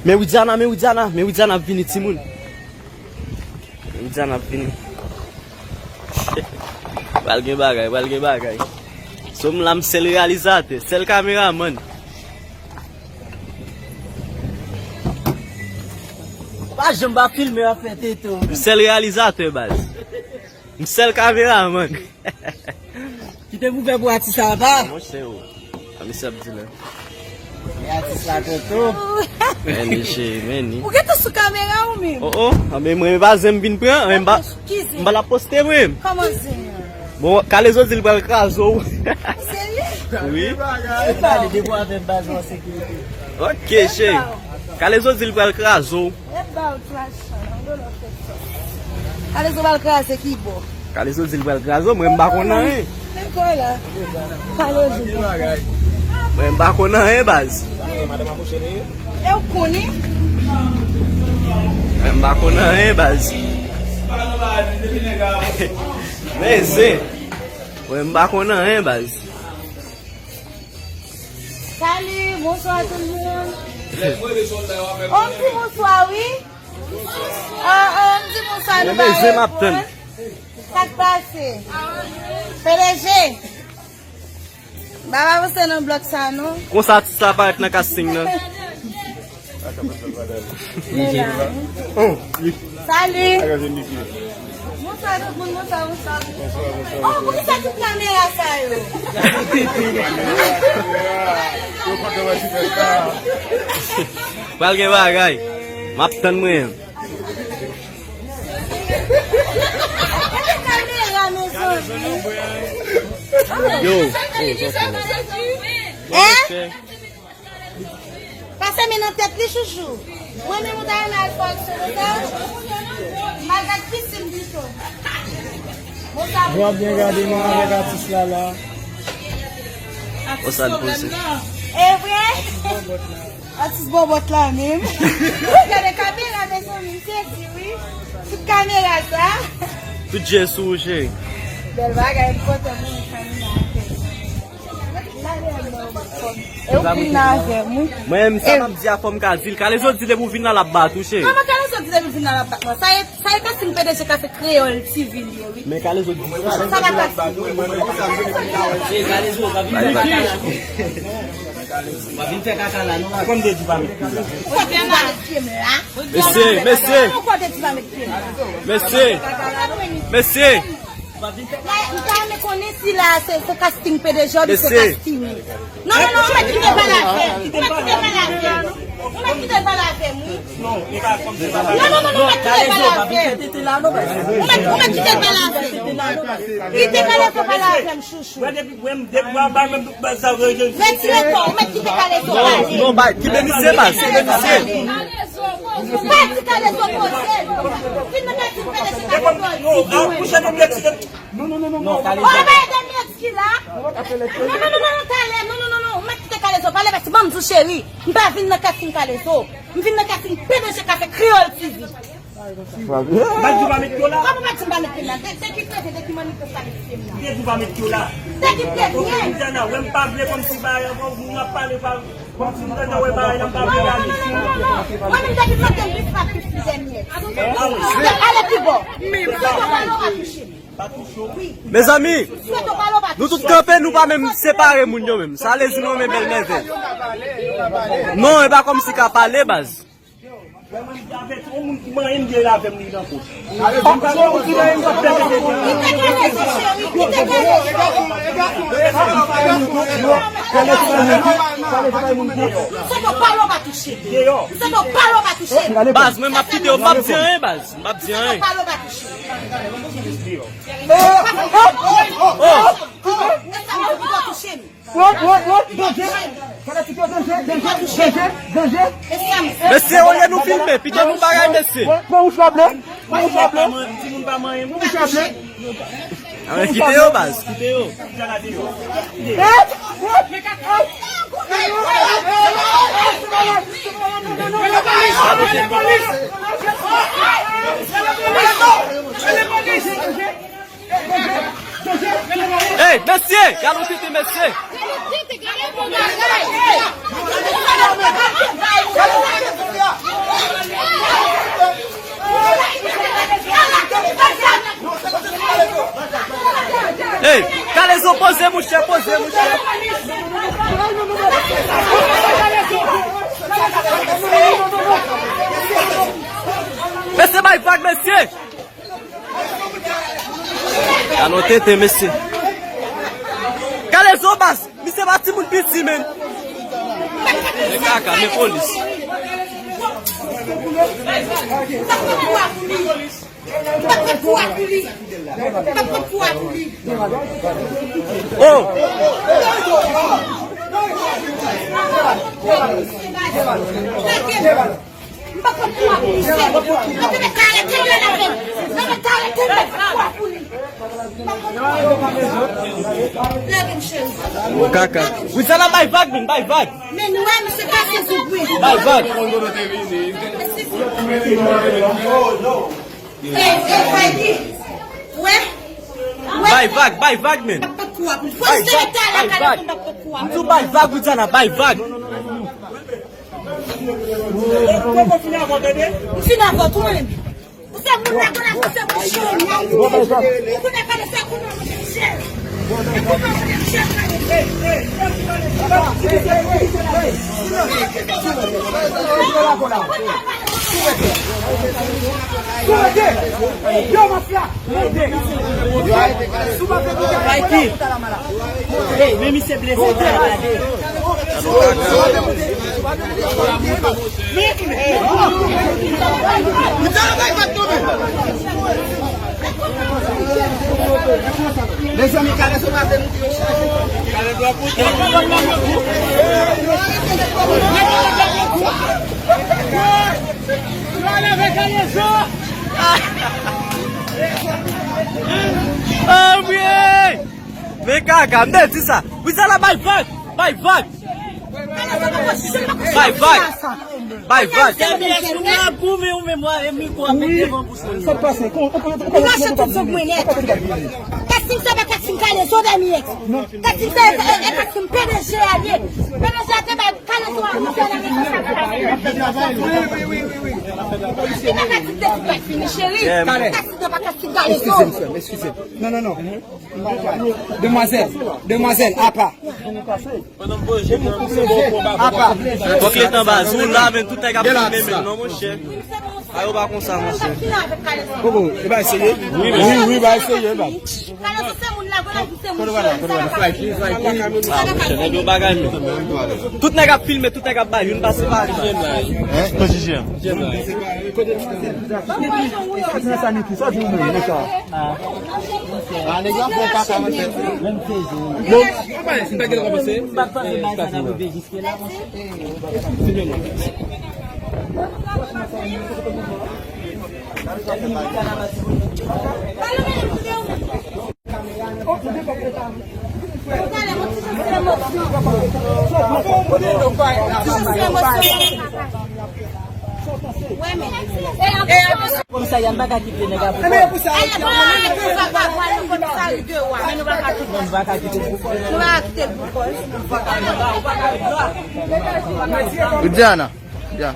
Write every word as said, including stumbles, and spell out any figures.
Meridiana, Meridiana, Meridiana ap vini, timoun. Meridiana ap vini. Pral gen bagay, pral gen bagay. Sou m la, m sèl reyalizatè, sèl kameramann. Pa janm pa filme afè Teto. M sèl reyalizatè, baz. M sèl kameramann. Kite pou fè pou atis la, pa? Monchè, o. A, misye ap di la. E atis la, Toto. Meni, cheri, meni. Ou gentan sou kamera ou menm? O, o. Anben, mwen, pa zen m vin pran. Anben, m pa, m pa la poste, mwen. Kòman zen an? Bon, Kalezo di l pral kraze w. Serye? Wi. Li pale depi w avè m, baz, an sekirite. Ok, cheri. Kalezo di l pral kraze w. Ret ba w ti machann, an dolo fèk sòs. Kalezo pral kraze ki bò? Kalezo di l pral kraze w, mwen m pa konn anyen. Men kò la. Kalezo. Mwen m pa konn anyen, baz. E w konnen? Mwen m pa konn anyen, baz. Men se. Mwen m pa konn anyen, baz. Salut, bonsoir tout le monde. Oh, m di bonswa, wi. Oh, oh, m di bonswa, nou pa reponn. Sa k pase? P D G. M pa avanse nan blòk sa, non. Konsa atis la parèt nan casting nan. Salut. Bonswa tout moun, bonswa, bonswa. Oh, poukisa tout kamera sa yo? Pral gen bagay. M ap tann mwen. Gade kamera, mezanmi. Yo. Hein? Pase men nan tèt li, chouchou. Mwen menm, ou ta renmen al fè aksyon konsa? M al gad pisin pito. Bon, sa. Bon, ap byen gade menm avèk atis la la. Atis pwoblèm nan. E vre? Atis bòbòt la menm. Gade kamera, mezanmi, m sezi, wi. Tout kamera sa. Tout je sou ou, cheri. Bèl bagay, m kontan pou ou, kamera. E ou vin la avè m, wi. Mwen menm, sa m ap di a, fò m ka di l. Kalezo di depi w vin la, l ap bat ou, cheri. Kòman Kalezo di depi w vin la, l ap bat mwen? Sa e, sa e casting P D G Café Kreyòl T V li ye, wi. Men Kalezo di sa. Sa pa casting. Kalezo, pa vin fè kaka la, non. Kòm te di pa met pye la. Ou pa met pye m la. Mesye, mesye. Ou pa met pye m la. Mesye. Mesye. M ta renmen konnen si la se, se casting P D G oubyen se casting. Non, non, non, ou mèt kite l pale avè m. Ou mèt kite l pale avè m. Ou mèt kite l pale avè m, wi. Non, non, non, non, ou mèt kite l pale avè m. Ou mèt, ou mèt kite l pale avè m. Kite Kalezo pale avè m, chouchou. Retire kò, ou mèt kite Kalezo pale. Non, non, bay, kite misye, baz, kite misye. Pa di Kalezo poze l. Fin nan kazin P D G Café Kreyòl T V. Non, non, non, non, non. Ou pa bay de mèt ki la. Non, non, non, non, non, talè. Non, non, non, non. Ou mèt kite Kalezo pale, paske ban m di w, cheri. M pa vin nan casting Kalezo. M vin nan casting P D G Café Kreyòl T V. Bat di w pa met pye w la. Kòman bat di w pa met pye m la? Te, te ki prete, te ki manifeste avèk pye m la? Te di w pa met pye w la. Te ki prete? Ok, Indiana, wè m pa vle kòmsi bagay ankò, moun ap pale pa, kòmsi m tande wè bagay la, m pa vle gade. Non, non, non, non, non, non. Mwen menm depi maten m plis pa plis li dènye. Ou te ale pi bò. Ou sweto pale w pa touche m. Mezanmi, nou tout kanpe, nou pa menm separe moun yo menm. Sa vle di nou renmen bèl mèvèy. Non, e pa kòmsi ka pale, baz. Avèk yon moun ki manyen m gen avè m li nan poch. Kite Kalezo, cheri, kite Kalezo. M sweto pale w pa touche m. M sweto pale w pa touche m. Baz, mwen m ap kite yo, m p ap di anyen, baz. M p ap di anyen. M sweto pale w pa touche m. Oh! E sa w ap touche m. Wot, wot, wot, danje. Fanatik yo, danje, danje, danje, danje. Mesye, olye nou filme, pito nou bagay, mesye. Pran wouch la ble, pran wouch la ble. Pran wouch la ble. Anben, kite yo, baz, kite yo. Ey, mesye! Gade yon tete, mesye! Kalezo, poze, monchè, poze, monchè. Mesye, bay vag, mesye. Alò, tenten, mesye. Kalezo, baz, misye pa timoun piti, menn. Men kaka, men polis. M pa pran kou a pou li. M pa pran kou a pou li. Oh! M pa pran kou a pou li. Antre nan kare, kenbe la, men. Antre nan kare, kenbe, m pa pran kou a pou li. Lage m, cheri. Bon kaka. Wi, sa la bay vag, men, bay vag. Men nou wè, misye kase zoup, wi. Bay vag. Bay vag, bay vag, men. Bay vag, bay vag. M di w bay vag, Widiana, bay vag. M fin avè w tou, mwen menm. Ou se moun la, ou se moun chè, ou konnen pale sa, konnen ou se chè. Hey, men misye blese, gade. Mezanmi, Kalezo pa vle moute yon chaje. Anmwey! Men kaka, m te di sa. Widiana, bay vag! Bay vag! Bay vag! Bay vag! Ou la goumen ou menm, e mikwo ap met devan bouch ou. Sa k pase? Ou rache tout zong mwen nèt. Kasting sa pa kasting Kalezo, Daniel. Kasting sa e, e, e kasting P D G a ye. P D G a te bay Kalezo a misyon nan men konsa. Se pa kasting de tout bat fini, cheri. Kasting sa pa kasting Kalezo. Eskize m, sè m, eskize m. Non, non, non. Demwazèl, demwazèl, apa. Apa. Fòk letan baz, ou la, men tout nèg ap filme, men non, monchè. A yo pa konsa, monchè. Koko, e ba eseye? Wi, wi, wi, ba eseye, ba. Ah, monchè, nèg yo bagay, men. Tout nèg ap filme, tout nèg ap bay, youn pase pa. Hein? Kote J J M? Kote J J M? Ah, nèg yo ap fè kaka, monchè. Bon, m pa gentan kòmanse. M pa t panse bagay sa t ap rive jiske la, monchè. Komisarya, m pa ka kite nèg ap pran. Non, m pa ka kite l pou kò l. Widiana, ya.